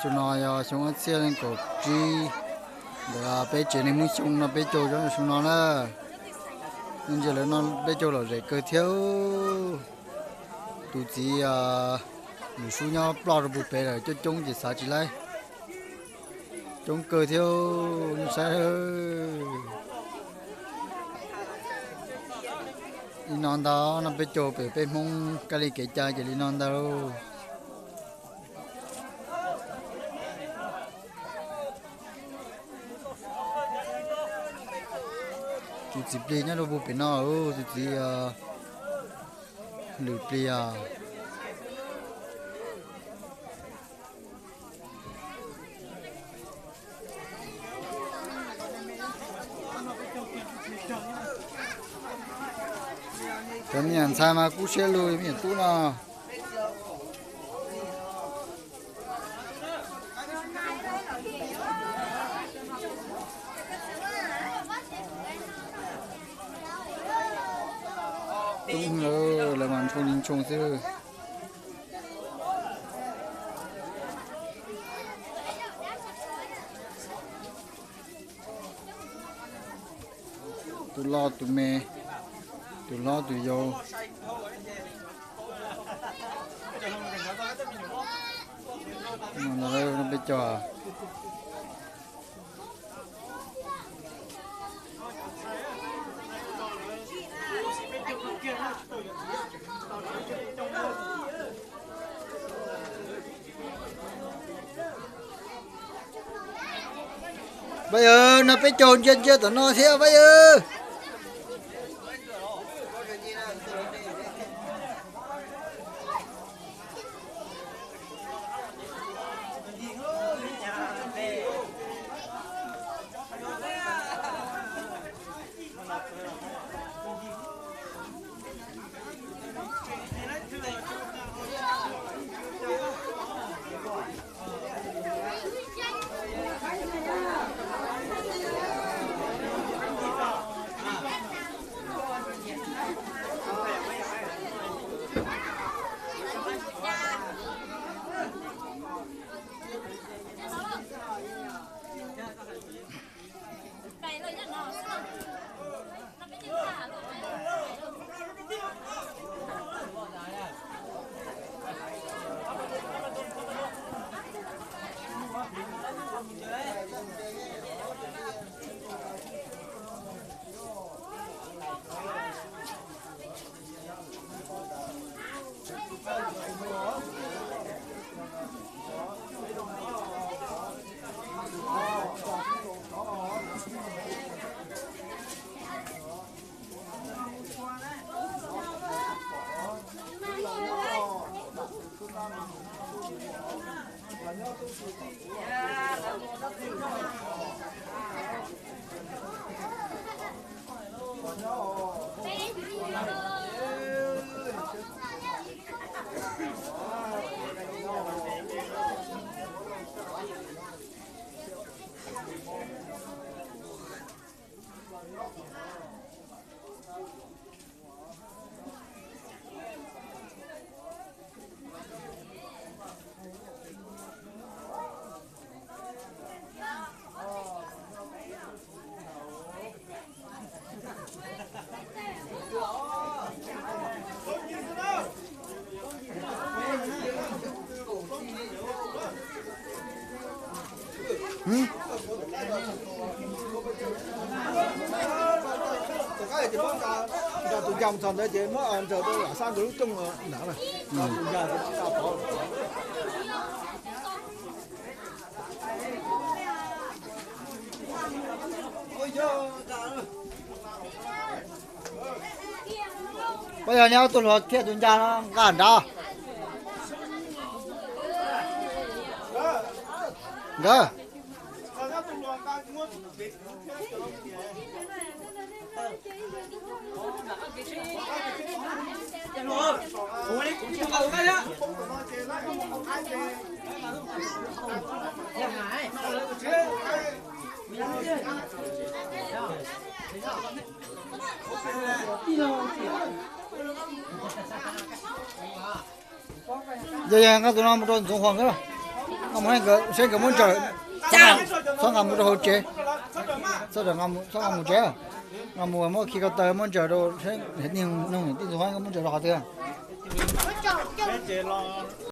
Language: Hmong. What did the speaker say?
Xyoo no yog xyoo ob txhiab leej kaum tsib, ntawm peb tsev neeg Hmoob Xyooj noj peb caug zoo xyoo no na. Nej ntsia lawv noj peb caug lom zem kawg thiab. Tus txiv lwm sub nyob ploj rau puag pem lawm, coob coob ces xav tsis laib. Coob kawg thiab, nej saib. Li no ntag, noj peb caug pem peb Hmoob kab li kev cai ces li no ntag lauj. Tus txiv plig nyob rau puag pem no, tus txiv lwm plig os. Cov me nyuam ntxhais mas kub siab lug me nyuam tub no. Tub lawv mas ntshoo li ntshoo xwb. Tus loj tus me, tus hlob tus yau. Peb cov Pab yawg, no peb caug ntsia ntsia tom no thiab pab yawg. Tus ncas txog ntawd ces muab ntsaws rau lam xab nkawd lub rooj ntawd. Tus ncas tsis tau pov. Pab yog nyob tus hluas thiab tus ncas no nqa nrad. Nkawd. Yog yog nqa tus no mus rau Ntxoov Huas nkawd los. Nqa mus, saib nkawd muab ntsaws, txhob nqa mus rau hauv tsev, txhob nqa mus tsev, nqa mus muab khi ko taw muab ntsaws rau, saib niag noog niam tij ntxoov Huab muab ntsaws rau qhov twg.